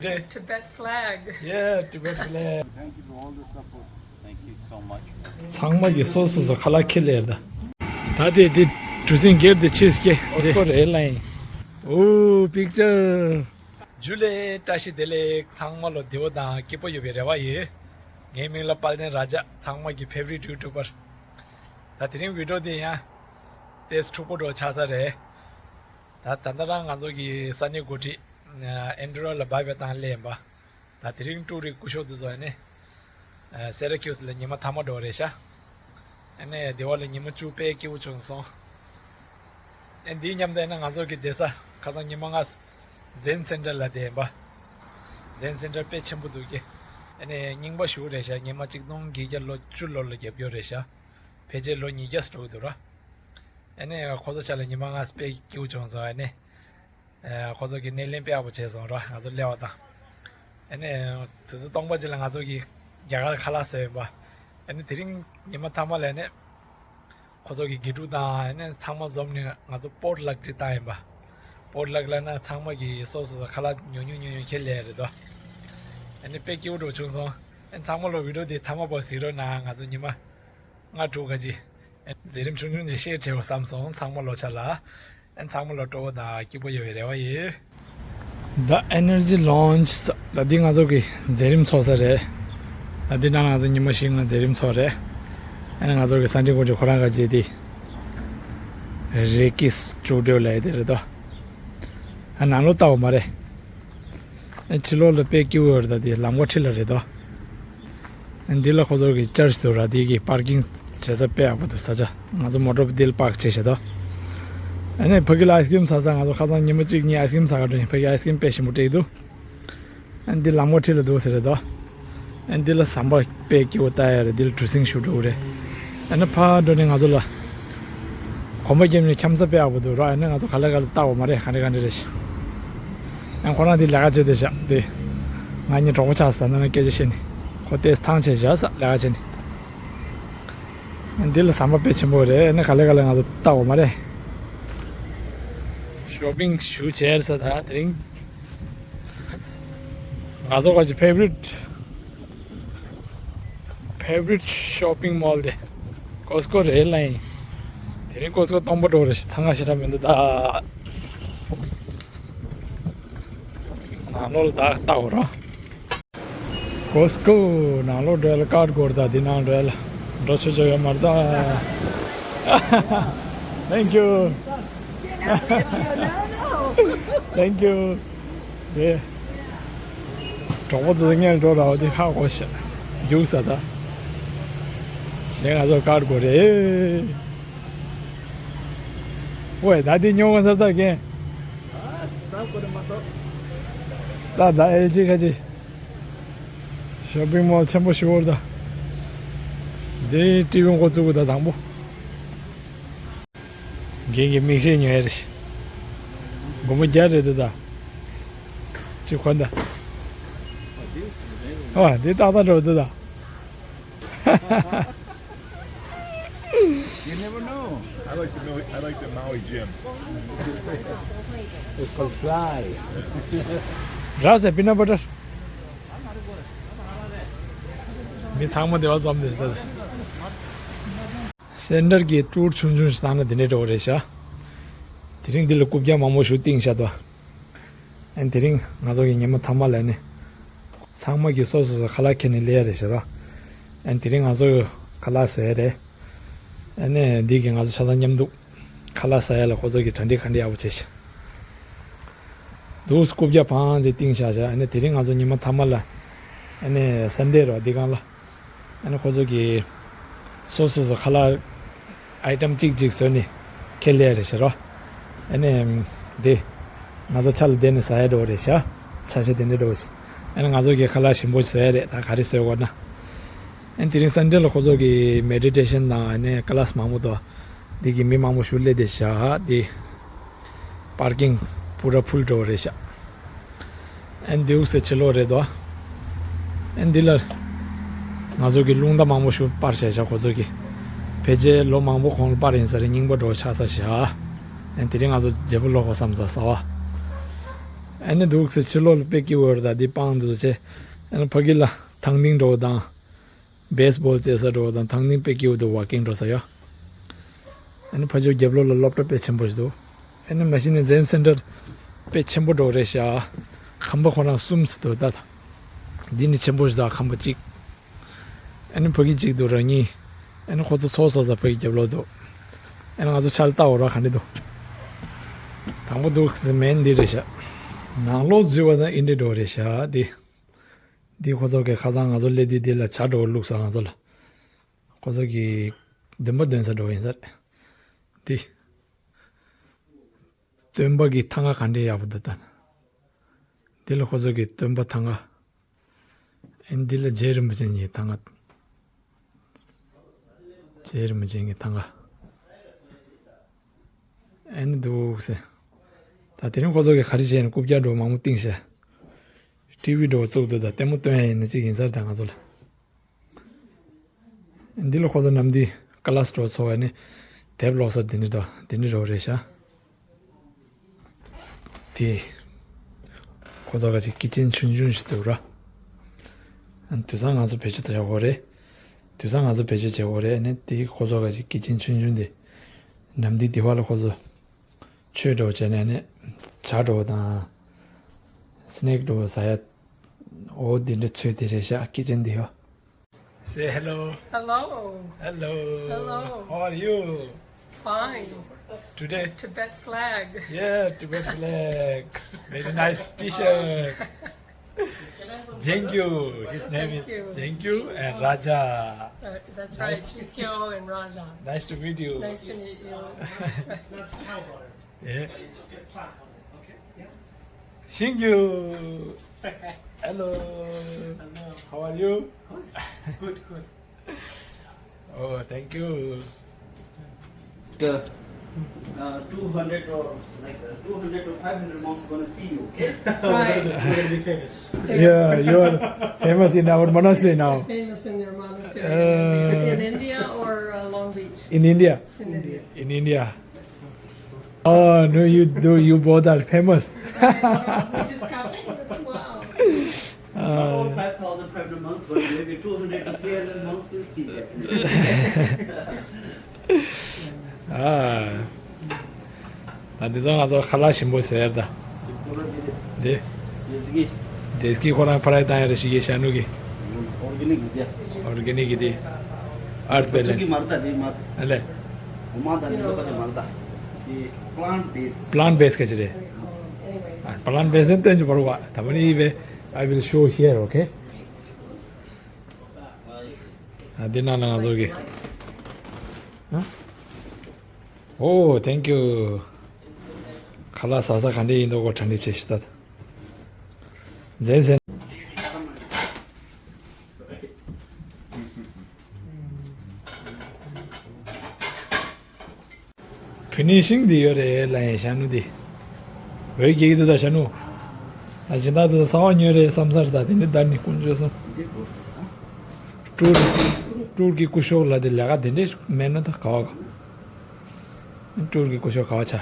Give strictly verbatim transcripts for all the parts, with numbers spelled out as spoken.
Tibet flag. Yeah, Tibet flag. Thank you for all the support. Thank you so much. ཚང་མ་གི་སོ་སོ་སོ་ཁ་ལག་ཁྱེར་ལེར་ད། ད་དེ་དེ་གྲུ་གཟིངས་སྒེར་དེ་ཆེས་ཀྱི་ཨོ་སྐོར་རེད་ལ་ཡིན། ཨོ་པིག་ཅར། ཇུ་ལེ། བཀྲ་ཤིས་བདེ་ལེགས། ཚང་མ་ལོ་བདེ་པོ་དང་སྐྱིད་པོ་ཡོད་པའི་རེ་བ་ཡོད། ངའི་མིང་ལ་དཔལ་ལྡན་ར་ཇ། ཚང་མ་གི་ཕེ་ཝ་རིཊ་ཡུ་ཊུབ་པར། ད་དེ་རིང་བི་ཌི་ཡོ་དེ་ཡང་ཏེས་འཁྲུག་པོ་འགྲོ་ཆགས་ས་རེད། ད་ད་ལྟ་རང་ང་ཚོ་གི་ས་གནས་འགོ་ཁྲིད་ཨེན་ཌི་རོ་ལ་བྷའི་བྷའི་བཏང་སླེབས་ཡིན་པ། ད་དེ་རིང་ཀྲུའུ་རིག་སྐུ་ཞབས་དེ་ཚོ་ཨ་ནི་སེ་ར་ཁིའུ་སི་ལ་ཉི་མ་མཐའ་མ་འགྲོ་བ་རེད་ཤག་ཨ་ནི་སྡེ་བ་ལ་ཉི་མ་བཅུ་དཔེ་སྐྱིད་པོ་བྱུང་སོང་། ཨ་འདིའི་མཉམ་དུ་ཨ་ནི་ང་ཚོ་གི་བསྡད་ས་ཁ་སང་ཉི་མ་ལྔ་ཟེན་སེན་ཊར་ལ་བསྡད་ཡིན་པ། ཟེན་སེན་ཊར་དཔེ་ཆེན་པོ་འདུག་གི་ཨ་ནི་རྙིང་པ་ཞིག་རེད་ཤག་ཉི་མ་གཅིག་སྟོང་བརྒྱད་བརྒྱ་ལོ་བཅུ་ལོ་ལ་བརྒྱབ་ཡོད་རེད་ཤག་ཕལ་ཆེར་ལོ་ཉིས་བརྒྱ་ཙམ་འགྲོ་གི་འདུག་ར། ཨ་ནི་ཁོ་ཚོ་ཆ་ལ་ཉི་མ་ལྔ་དཔེ་སྐྱིད་པོ་བྱུང་སོང་། ཨ་ནི་ཁོ་ཚོ་གི་སྣེ་ལེན་དཔེ་ཡག་པོ་བྱས་སོང་ར། ང་ཚོ་སླེབས་པ་དང་། ཨ་ནི་དུས་ཚོད་སྟོང་པ་ཅིག་ལ་ང་ཚོ་གི་རྒྱ་གར་ཁ་ལག་ཟ་ཡིན་པ། ཨ་ནི་དེ་རིང་ཉི་མ་མཐའ་མ་ལ་ཨ་ནི་ཁོ་ཚོ་གི་དགེ་ཕྲུག་དང་ཨ་ནི་ཚང་མ་འཛོམས་ནས་ང་ཚོ་པོཊ་ལག་ཅིག་བཏང་ཡིན་པ། པོཊ་ལག་ལབ་ན་ཚང་མ་གི་སོ་སོ་སོ་ཁ་ལག་ཉུང་ཉུང་ཉུང་ཉུང་ཁྱེར་ལེ་རེད་དོ། ཨ་ནི་དཔེ་སྐྱིད་པོ་འགྲོ་བྱུང་སོང་། ཨ་ནི་ཚང་མ་ལོ་བི་ཌི་ཡོ་དེ་མཐའ་མ་བར་གཟིགས་རོགས་གནང་། ང་ཚོ་ཉི་མ་ལྔ་དྲུག་ག་ཅིག་མཛད་རིམ་ཆུང་ཆུང་ཅིག་ཤེར་བྱེད་དགོས་བསམ་སོང་། ཚང་མ་ལོ་ཆ་ལ། ཨན་ཚང་མ་ལོ་སྤྲོ་བོ་དང་སྐྱིད་པོ་ཡོད་པའི་རེ་བ་ཡོད། The Energy Lounge ད་འདི་ང་ཚོ་གི་མཛད་རིམ་ཚོགས་ས་རེད། ད་འདི་ནང་ང་ཚོ་ཉི་མ་བཞི་ལྔ་མཛད་རིམ་ཚོགས་རེད། ཨ་ནི་ང་ཚོ་གི་ས་འདྲེན་གོ་ཅི་ཁོ་རང་ག་ཅེ་དེ་རེ་ཀིས་ཅུ་ཌིའོ་ལ་ཡ་དེ་རེད་དོ། ཨ་ནང་ལོ་ལྟ་བ་མ་རེད། ཕྱི་ལོགས་ལ་དཔེ་སྐྱིད་པོ་ཡོད་རེད། ད་དེ་ལམ་ཁ་འཁྲིས་ལ་རེད་དོ། འདི་ལ་ཁོ་ཚོ་གི་ཅར་ཆ་འདུག་ར། དེ་གི་པར་ཀིང་བྱེད་ས་དཔེ་ཡག་པོ་འདུག་ས་ཆ། ང་ཚོ་མོ་ཊ་འདི་ལ་པར་ཀ་བྱས་བཞག་དོ། ཨ་ནི་ཕ་གི་ལ་ཨའི་སི་ཀི་རིམ་ཟ་ས། ང་ཚོ་ཁ་སང་ཉི་མ་གཅིག་གཉིས་ཨའི་སི་ཀི་རིམ་ཟ་ག་འགྲོ་ཡིན། ཕ་གི་ཨའི་སི་ཀི་རིམ་དཔེ་ཞིམ་པོ་སྤྲད་འདུག་ཨ་འདི་ལམ་ཁ་འཁྲིས་ལ་འདུག་ཟེར་རེད་དོ། ཨ་འདི་ལ་ཟམ་པ་དཔེ་སྐྱིད་པོ་ལྟ་ཡ་རེད། འདི་ལ་གྲུ་གཟིངས་ཞིག་འགྲོ་གི་རེད། ཨ་ནི་ཕར་འགྲོ་ནས་ང་ཚོ་ལ་གོམ་པ་བརྒྱབ་ནས་འཁྱམ་ས་དཔེ་ཡག་པོ་འདུག་ར། ཨ་ནི་ང་ཚོ་ག་ལེ་ག་ལེ་ལྟ་དགོས་མ་རེད། ག་འདྲ་ག་འདྲ་རེད་ཤག་ཨ་ཁོ་རང་འདི་ལས་ཀ་བྱེད་བསྡད་ཤག་འདི་ང་གཉིས་གྲོགས་པོ་ཆགས་སོང་། ད་ནང་སྐད་ཆ་བཤད་ནས་ཁོ་ལྟས་ཐང་ཆད་བཞག་ས་ལས་ཀ་བྱེད་ནས། ཨ་འདི་ལ་ཟམ་པ་དཔེ་ཆེན་པོ་རེད། ཨ་ནི་ག་ལེ་ག་ལེ་ང་ཚོ་ལྟ་དགོས་མ་རེད། ཤོ་པིང་ཞུ་བྱས་ས། ད་དེ་རིང་ང་ཚོ་ག་ཅི་ཕེ་ཝ་རིཊ་ཕེ་ཝ་རིཊ་ཤོ་པིང་མོལ་དེ་ཀོ་སི་ཀོ་རེད་ལ་ཡིན། དེ་རིང་ཀོ་སི་ཀོ་སྟོང་པ་འགྲོ་རེད་ཤག་ཚང་མ་ཞེ་དྲག་མི་འདུག་ད་ནང་ལོགས་ལ་ད་ལྟ་དགོས་ར། ཀོ་སི་ཀོ་ནང་ལོགས་འགྲོ་ཡ་ལ་ཀར་ཌ་དགོས་རེད། ད་འདི་ནང་འགྲོ་ཡ་ལ་འགྲོ་ཆོག་ཆོག་ཡོད་མ་རེད་ད། Thank you. Thank you. ཡེ། གྲོགས་པོ་དེ་ཚོ་སྔོན་འགྲོ་ར་བ་དེ་ཧ་གོ་ཤག་རྒྱུགས་ས་ད། གཞན་ང་ཚོ་ཀར་ཌ་དགོས་རེད། ཝེ་ད་དེ་ཉོ་ག་ཚར་ད་རྒན། ད་ད་ཨེལ་ཇི་ཁ་ཅིག་ཤོ་པིང་མོལ་ཆེན་པོ་ཞིག་འོར་ད། འདི་ཊི་ཝི་འགོ་བཙུགས་གི་ད་དང་པོ། རྒན་གྱི་མིག་ཤེལ་ཉོ་ཡ་རེད། སྒོར་མོ་བརྒྱ་རེད་འདུག་ད། ཅི་གོན་ད། ཨ་འདི་ཏག་ཏག་འགྲོ་འདུག་ད། You never know. I like the Maui, I like the Maui gems. It's called fly. ར་སེ་པི་ནཊ་བ་ཊར། མི་ཚང་མ་བདེ་བ་འཛོམས་ཏེ་ད། སེན་ཊར་གྱི་ཊུར་ཆུང་ཆུང་ཞིག་བཏང་ན་འདི་འདྲ་འགྲོ་གི་རེད་ཤག་དེ་རིང་འདི་ལ་རྐུབ་བཀྱག་མང་པོ་ཞིག་བཏིང་བཞག་འདུག་ཨན་དེ་རིང་ང་ཚོ་གི་ཉི་མ་མཐའ་མ་ལ་ནི་ཚང་མ་གི་སོ་སོ་སོ་ཁ་ལག་ཁྱེར་ནས་སླེབས་ཡ་རེད་ཤག་ཨན་དེ་རིང་ང་ཚོ་ཁ་ལག་བཟོ་ཡ་རེད། ཨ་ནི་འདི་གི་ང་ཚོ་ཆ་ཚང་མཉམ་དུ་ཁ་ལག་ཟ་ཡ་ལ་ཁོ་ཚོ་གི་གྲ་སྒྲིག་ག་འདྲ་ཡག་པོ་བྱས་ཤག་འདུག་རྐུབ་བཀྱག་བང་ཅིག་བཏིང་བཞག་ཤག་ཨ་ནི་དེ་རིང་ང་ཚོ་ཉི་མ་མཐའ་མ་ལ་ཨ་ནི་སན་ཌེ་རོ་འདི་སྒང་ལ། ཨ་ནི་ཁོ་ཚོ་གིས་སོ་སོ་སོ་ཁ་ལག་ཨའི་ཊམ་གཅིག་གཅིག་བཟོས་ནས་ཁྱེར་སླེབས་རེད་ཤག་རོ། ཨ་ནི་འདི་ང་ཚོ་ཆ་ལ་བསྡད་ནས་ཟ་ཡ་འགྲོ་བ་རེད་ཤག་ཆ་ཤས་དེ་འདྲ་འགྲོ་བ་ཞིག་ཨ་ནི་ང་ཚོ་གིས་ཁ་ལག་ཞིམ་པོ་བཟོ་ཡ་རེད། ད་ག་རེ་བཟོས་དགོས་ན། ཨ་ནི་དེ་རིང་སན་ཌེ་ལ་ཁོ་ཚོ་གིས་མེ་ཌི་ཊེ་ཤན་དང་ཨ་ནི་ཀ་ལཱས་མང་པོ་འདུག་འདི་གི་མི་མང་པོ་ཞིག་སླེབས་བསྡད་ཤག་འདི་པར་ཀིང་པུ་ར་ཕུལ་འགྲོ་བ་རེད་ཤག་ཨན་དེའུ་སེ་ཕྱི་ལོགས་རེད་དོ། ཨན་འདི་ལ་ང་ཚོ་གི་རླུང་རྟ་མང་པོ་ཞིག་སྤར་བཞག་ཤག་ཁོ་ཚོ་གི་ཕལ་ཆེར་ལོ་མང་པོ་གོང་ལ་སྤར་ཡིན་ས་རེད། རྙིང་པ་འགྲོ་ཆགས་ས་ཤག་ཨན་དེ་རིང་ང་ཚོ་བརྗེ་པོ་ལོག་དགོས་བསམ་ས་ཟ་བ། ཨ་ནི་འདུག་སེ་ཕྱི་ལོགས་ལ་དཔེ་སྐྱིད་པོ་ཡོད་རེད། ད་འདི་སྤང་འདུག་ཅེ། ཨ་ནི་ཕ་གི་ལ་ཐང་སྟེང་འགྲོ་བ་དང་། བེ་སི་བོལ་རྩེ་ས་འགྲོ་བ་དང་། ཐང་སྟེང་དཔེ་སྐྱིད་པོ་འདུག་ཝོག་ཀིང་འགྲོ་ས་ཡོད། ཨ་ནི་ཕ་ཕྱོགས་རྒྱབ་ལོགས་ལ་སློབ་གྲྭ་དཔེ་ཆེན་པོ་ཞིག་འདུག་ཨ་ནི་མ་གཞི་ནས་ཛེན་སེན་ཊར་དཔེ་ཆེན་པོ་འགྲོ་རེད་ཤག་ཁང་པ་ཁོ་རང་གསུམ་ཙམ་འདུག་ད་ད། འདི་ནི་ཆེན་པོ་ཞིག་དང་ཁང་པ་གཅིག་ཨ་ནི་ཕ་གི་གཅིག་འདུག་རང་ཉིད། ཨ་ནི་ཁོ་ཚོ་ཚོགས་གསོག་ས་ཕ་གི་རྒྱབ་ལོགས་འདུག་ཨ་ནི་ང་ཚོ་ཕྱག་ལ་བལྟ་འོ་ར་ག་འདྲ་འདུག་དང་པོ་འདུག་སེ་མེན་འདི་རེད་ཤག་ནང་ལོགས་འཛུལ་བ་དང་ཨིན་འདྲ་འགྲོ་རེད་ཤག་འདི། འདི་ཁོ་ཚོ་གི་ཁ་སང་ང་ཚོ་སླེབས་དུས་འདི་ལ་ཇ་འགྲོ་བླུགས་ས་ང་ཚོ་ལ། ཁོ་ཚོ་གི་འདོན་པ་འདོན་ས་འགྲོ་ཡིན་ས་རེད། འདི། སྟོན་པ་གི་ཐང་ག་ག་འདྲའི་ཡག་པོ་འདུག་ད། འདི་ལ་ཁོ་ཚོ་གི་སྟོན་པ་ཐང་ག་ཨེ་འདི་ལ་རྗེ་རིན་པོ་ཆེ་གི་ཐང་ག་རྗེ་རིན་པོ་ཆེ་གི་ཐང་ག་ཨེ་ནི་འདུག་སེ། ད་དེ་རིང་ཁོ་ཚོ་གི་ག་རེ་བྱས་ནས་རྐུབ་བཀྱག་འགྲོ་མང་པོ་བཏིང་ཤག་ཊི་ཝི་འགྲོ་བཙུགས་འདུག་ད་ལྟད་མོ་སྟོན་ཡ་ཡིན་ན་གཅིག་ཡིན་ས་རེད་ད་ང་ཚོ་ལ། འདི་ལ་ཁོ་ཚོ་ནམ་དུས་ཀ་ལ་སི་འགྲོ་ཚོགས་ནས་དེབ་ཀློག་ས་དེ་འདྲ་དང་དེ་འདྲ་རོ་རེད་ཤག་དེ། ཁོ་ཚོ་ག་ཅིག་ཀི་ཅན་ཆུང་ཆུང་ཞིག་འདུག་ར། དུས་སང་ང་ཚོ་བེད་སྤྱོད་བྱ་དགོས་རེད། དུས་སང་ང་ཚོ་བེད་སྤྱོད་བྱེད་དགོས་རེད། ཨ་ནི་དེ་ཁོ་ཚོ་ག་ཅིག་ཀི་ཅན་ཆུང་ཆུང་དེ། ནམ་དུས་དེ་བ་ལ་ཁོ་ཚོ་ཆོས་འགྲོ་བྱས་ནས་ནི་ཇ་འགྲོ་དང་། སི་ནེག་འགྲོ་ཟ་ཡ། འོ་དེ་འདྲ་ཚོད་དེ་རེད་ཤག་ཀི་ཅན་དེ་ཡོད། Say hello. Hello. Hello. Hello. How are you? Fine. Today? Tibet flag. Yeah, Tibet flag. Very nice T-shirt. Jengyu. His name is Jengyu and Raja. Uh, that's right, Jengyu and Raja. Nice to meet you. Nice to meet you. Yeah. Shingyu. Hello. Hello. How are you? Good. Good, good. Oh, thank you. The uh, two hundred or like uh, two hundred to five hundred monks gonna see you, okay? Right. We're gonna be famous. Yeah, you are famous in our monastery now. Famous in your monastery. Uh, in India or uh, Long Beach? In India. In India. In India. Oh, no, you do. You both are famous. Right, right. We just got famous. Wow. Not all five thousand five hundred monks, but maybe two hundred to three hundred monks will see that. Ah. ད་འདི་ཚོ་ང་ཚོ་ཁ་ལག་ཞིམ་པོ་ཟེར་ད། འདི། དེ་སྐྱིད་ཁོ་རང་ཕ་ར་བཏང་ཡ་རེ་ཞིག་གི་ཤ་ནུ་གི། Organic གི་དེ། Earth balance. ཨ་ལེ། Plant based. Plant based ག་ཅི་རེད། ཨ། Plant based ནི་སྟོན་གྱི་བར་བ་ད་མ་ནི་ཡིན་པས། I will show here, okay? ཨ། འདི་ནང་ལ་ང་ཚོ་གི། ཨ། Oh, thank you. ཁ་ལག་ཟ་ས་ག་འདྲ་ཡིན་མདོག་གོ་གྲ་འགྲིག་ཆེ་ཞིག་ད། ཟེར་ཟེར། ཕི་ནི་ཤིང་འདི་ཡོད་རེད་ལ་ཡང་ཤ་ནུ་འདི། འོད་རྒྱག་གི་འདུག་ད་ཤ་ནུ། ད་སྦྱིན་བདག་འདི་ཚོ་གསང་བ་ཉོས་རེད་བསམ་ས་རེད་ད། དེ་འདྲ་ད་ནི་དཀོན་མཆོག་གསུམ། ཀྲུར། ཀྲུར་གྱི་སྐུ་ཞབས་ལ་དེ་ལས་ཀ་དེ་འདྲས་མེད་ན་ད་ག་བ་ག། ཀྲུར་གྱི་སྐུ་ཞབས་ག་བ་ཆ།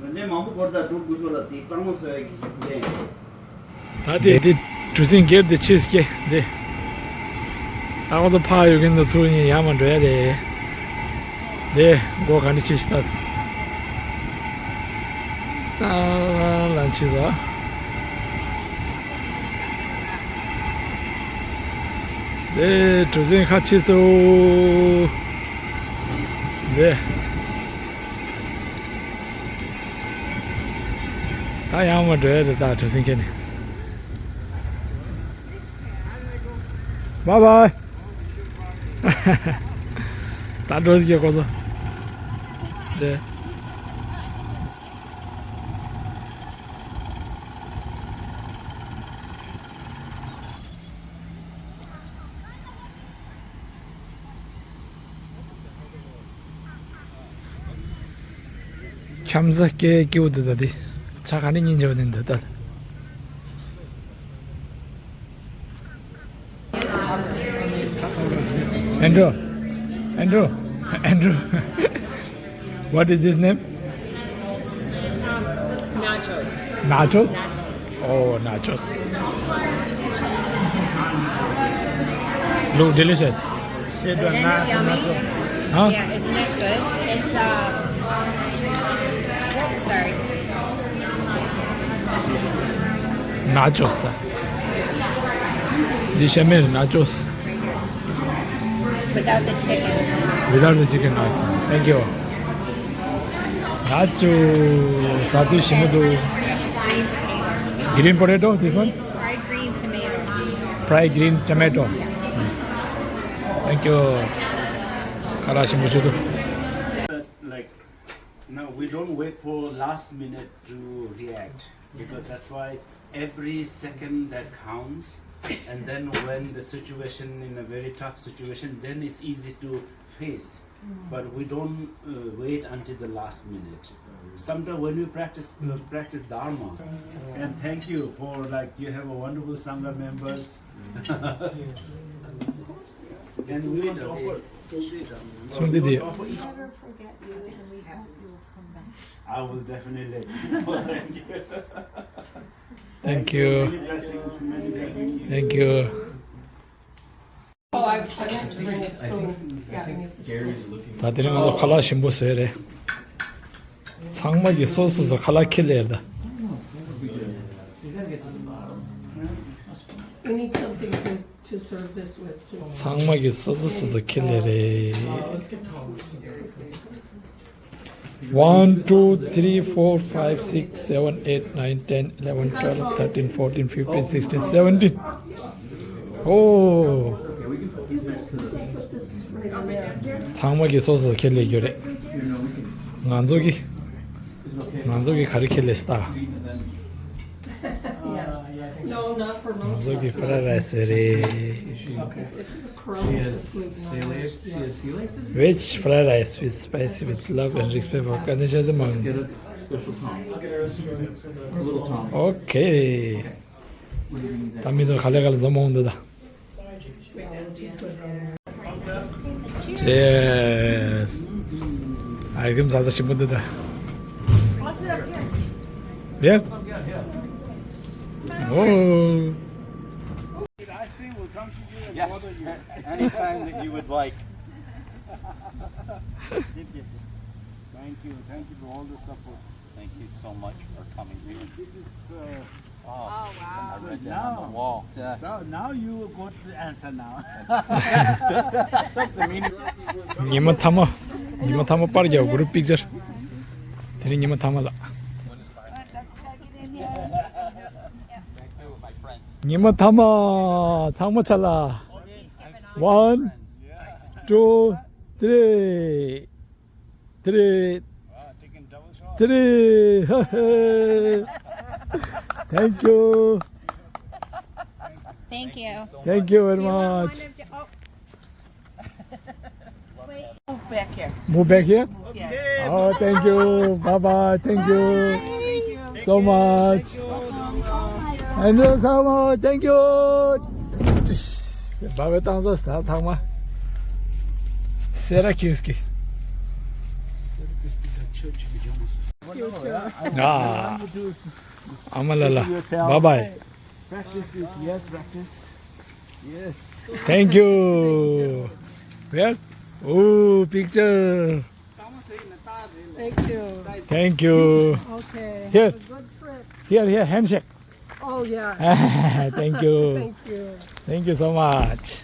མི་འདྲེ་མང་པོ་སྐོར་ད་ཀྲུར་སྐུ་ཞབས་ལ་དེ་གཙང་མ་བཟོ་ཡ་གི་ཞིག་ལས། ད་དེ་དེ་གྲུ་གཟིངས་སྒེར་དེ་ཆེས་སྐྱེ་དེ། ད་ཁོ་ཚོ་ཕག་ཡོད་མཁན་དུ་ཚུར་ཡིན་ཡར་མ་འགྲོ་ཡ་རེད། དེ་སྒོ་ག་འདྲ་ཆེ་ཞིག་ད། གཙང་ལ་ཆེ་ཟ། དེ་གྲུ་གཟིངས་ཁ་ཕྱེ་སོ། དེ། ད་ཡང་མ་འགྲོ་ཡ་རེད་ད་གྲུ་གཟིངས་ཁྱེར་ནས། Bye bye. ད་འགྲོ་ཟིག་གི་ཁོ་ཚོ། དེ། འཁྱམ་ས་སྐྱེ་སྐྱིད་པོ་འདུག་ད་དེ། ཆ་ག་ནས་ཉིན་འཇོག་ནས་འདུག་ད། Andrew, Andrew, Andrew. What is this name? Nachos. Nachos? Nachos. Oh, nachos. Look delicious. Isn't it yummy? Huh? Yeah, isn't it good? It's, uh, sorry. Nachos. This is nachos. Without the chicken. Without the chicken, no. Thank you. Nachos. ཟ་དུས་ཞིམ་པོ་འདུག Green potato, this one? Fried green tomato. Fried green tomato. Thank you. ཁ་ལག་ཞིམ་པོ་ཞིག་འདུག Like, no, we don't wait for last minute to react, because that's why every second that counts. And then when the situation, in a very tough situation, then it's easy to face. But we don't, uh, wait until the last minute. Sometimes when we practice, uh, practice Dharma, and thank you for, like, you have a wonderful Sangha members. And we offer, གསུང་འདི་འདི། Never forget you, and we hope you will come back. I will definitely let you know. Thank you. Thank you. Many blessings, many blessings. Thank you. Oh, I, I have to bring a spoon. Yeah, I need to spoon. ད་དེ་རིང་ང་ཚོ་ཁ་ལག་ཞིམ་པོ་བཟོས་རེད། ཚང་མ་གིས་སོ་སོ་སོ་ཁ་ལག་ཁྱེར་སླེབས་ད། We need something to, to serve this with, too. ཚང་མ་གིས་སོ་སོ་སོ་སོ་ཁྱེར་སླེབས་རེད། One, two, three, four, five, six, seven, eight, nine, ten, eleven, twelve, thirteen, fourteen, fifteen, sixteen, seventeen. Oh. ཚང་མ་གིས་སོ་སོ་ཁྱེར་སླེབས་ཡོད་རེད། ང་ཚོ་གིས། ང་ཚོ་གིས་ག་རེ་ཁྱེར་སླེབས་ཤག་ད། No, not for most of us. ང་ཚོ་གིས་fried rice་རེད། Crumbs of gluten on it. Yeah. Veg fried rice with spicy with love and respect for Confucius monk. Okay. ད་མི་དང་ག་ལེ་ག་ལེ་བཟོ་མ་འོང་འདི་ད། Cheers. ཨའི་ཀེམ་ཟ་ས་ཞིམ་པོ་འདི་ད། Yeah. Oh. Ice cream will come to you and Yes, bother you. Anytime that you would like. Thank you, thank you for all the support. Thank you so much for coming here. This is, uh, Oh, wow. I read that on the wall. Now, now you got the answer now. The meaning. ཉི་མ་མཐའ་མ། ཉི་མ་མཐའ་མ་པར་རྒྱག group picture. དེ་རིང་ཉི་མ་མཐའ་མ་ལ། ཉི་མ་མཐའ་མ། ཚང་མ་ཆ་ལ། One, two, three. Three. Three. Thank you. Thank you. Thank you very much. Move back here. Move back here? Yes. Oh, thank you. Bye bye. Thank you so much. Thank you so much. Thank you. བ་བའི་བཏང་ཚོ་ད་ཚང་མ། སེ་ར་ཀིས་ཀི། ཨ། ཨ་མ་ལ་ལ། Bye bye. Practice is, yes, practice. Yes. Thank you. Well, oh, picture. Thank you. Thank you. Okay. Here. Have a good trip. Here, here, handshake. Oh, yeah. Thank you. Thank you. Thank you so much.